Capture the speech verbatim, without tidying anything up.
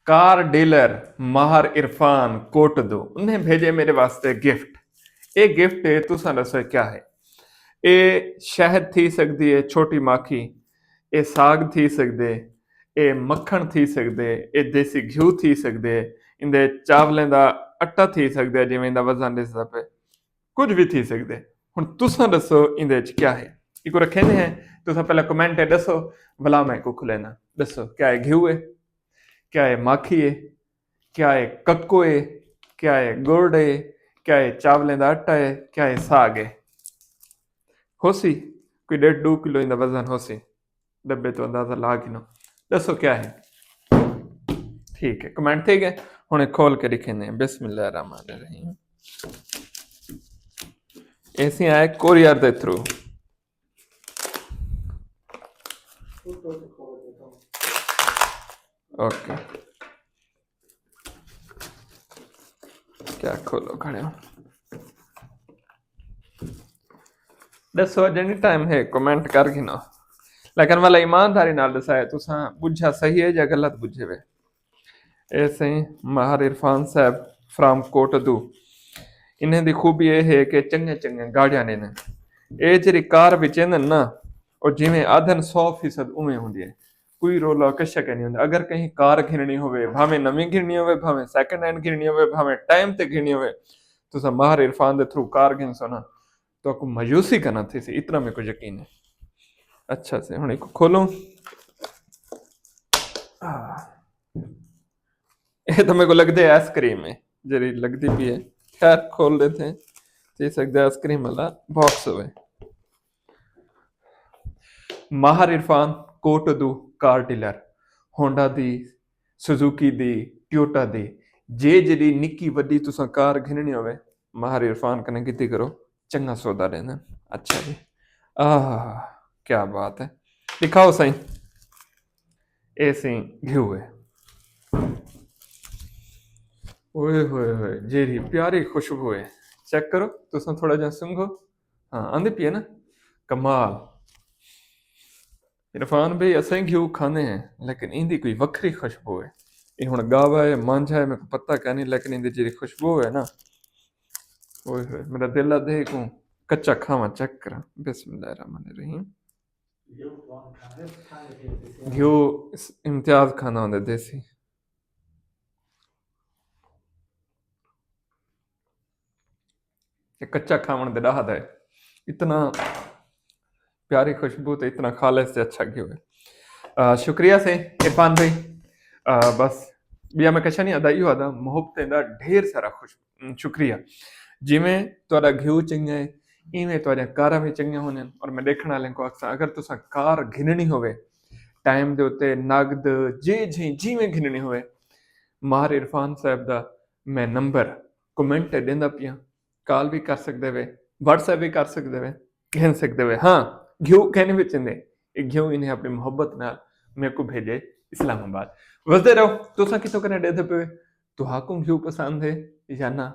کار ڈیلر ماہر عرفان کوٹ دو انہیں بھیجے میرے واسطے گفٹ۔ اے گفٹ ہے، تساں دسو کیا ہے؟ اے شہد تھی سکدی ہے، چھوٹی ماکھی، اے ساگ تھی سکدے، اے مکھن تھی سکدے، اے دیسی گھیو تھی سکدے، ایندے چاولیں دا اٹا تھی سکدے، جویں ایندا وزن ڈسدا پئے، کجھ وی تھی سکدے۔ ہن تساں ڈسو ایندے وچ کیا ہے؟ ایکوں رکھیندے ہیں، تساں پہلا کمنٹ تے ڈسو، ولا میں ایکوں کھلینا۔ ڈسو کیا اے گھیو ہے؟ کیا اے ماکھی ہے؟ کیا اے ککو ہے؟ کیا اے گڑ ہے؟ کیا اے چاولیں دا آٹا ہے؟ کیا اے ساگ ہے؟ ہوسی کوئی ڈیڑھ ڈو کلو ایندا وزن ہوسی۔ ڈبے توں اندازہ لا گھنو۔ ڈسو کیا ہے؟ ٹھیک ہے، کمنٹ تھی گئے۔ ہن کھول کے ڈکھیندے ہیں۔ بسم اللہ الرحمن الرحیم۔ ایسی آئے کوریئر دے تھرو۔ اوکے۔ کیا کھولو کھڑے ہو؟ ڈسو اجے نہیں ٹائم ہے، کمنٹ کر گھنو۔ لیکن والا ایمانداری نال ڈسائے، تساں بجھا صحیح ہے یا غلط بجھے وے؟ اے سائیں ماہر عرفان صاحب فرام کوٹ دو، انہیں دی خوبی اے ہے کہ چنگے چنگے گاڑیاں ڈیندن۔ اے جڑی کار وچیندن نا، او جویں آدھن سو فیصد اوویں ہوندی ہے، کوئی رولا کشا کے نہیں ہوندا۔ اگر کہیں کار گھننی ہوے، بھاویں نویں گھننی ہوے، بھاویں سیکنڈ ہینڈ گھننی ہوے، بھاویں ٹائم تے گھننی ہوے، تساں ماہر عرفان دے تھرو کار گھنسو نا، تو کو مایوسی کرنا تھی سی، اتنا میرے کو یقین ہے۔ اچھا سے ہن ایکوں کھولوں۔ آہ۔ اے تو میرے کو لگدے آئس کریم ہے، جڑی لگدی پی ہے۔ خیر کھول لیتے ہیں، تھی سکدے آئس کریم والا باکس ہوے۔ ماہر عرفان کوٹ دو کار ڈیلر، ہونڈا دی، سوزوکی دی، ٹیوٹا دی، جے جڑی نکی وڈی تساں کار گھننی ہوے، ماہر عرفان کنے کیتی کرو، چنگا سودا ڈیندن۔ اچھا جی، آہ، کیا بات ہے، دکھاؤ سائیں۔ اے سائیں گھیو ہے۔ اوئے ہوئے ہوئے، جیڑھی پیاری خوشبو ہے، چیک کرو، تساں تھوڑا جہا سنگھو۔ ہاں، آندی پی ہے نا؟ کمال۔ عرفان بھائی، اساں گھیو کھاندے ہیں، لیکن ایندی کوئی وکھری خوشبو ہے۔ اے ہن گاوا ہے، مانجھا ہے، میرے کو پتہ کائنی، لیکن ایندی جیڑھی خوشبو ہے نا، اوئے ہوئے، میرا دل آدھے کوں کچا کھاواں، چیک کراں۔ بسم اللہ الرحمن الرحیم۔ گھیو امتیاز کھانا ہوندے دیسی۔ تے کچا کھاوݨ دے ݙاہ دا ہے۔ اتنا پیاری خوشبو تے اتنا خالص تے اچھا گھیو ہے۔ آ، شکریہ سے عرفان بھائی۔ آ، بس ٻیا میں کچھ نہیں آہدا، ایہو آہدا محبتیں دا ڈھیر سارا خوش، شکریہ۔ جیویں تہاݙا گھیو چنڳا ہے، ایویں تہاݙیاں کاراں وی چنڳیاں ہوندین۔ اور میں ݙیکھݨ والیں کوں آکھساں، اگر تساں کار گھنݨی ہووے، ٹائم دے اتے نقد، جے جھیں جیویں گھنݨی ہووے، ماہر عرفان صاحب دا میں نمبر کمنٹ تے ݙیندا پیاں، کال وی کر سڳدے وے، واٹس ایپ وی کر سڳدے وے، گھن سڳدے وے۔ ہاں، گھیو کہیں وچ ایندے، اے گھیو انہیں اپݨی محبت نال میکوں بھیجے اسلام آباد۔ وسدے رہو، تساں کتھوں کنے ݙیہدے پئے، تہاکوں گھیو پسند ہے یا نہ؟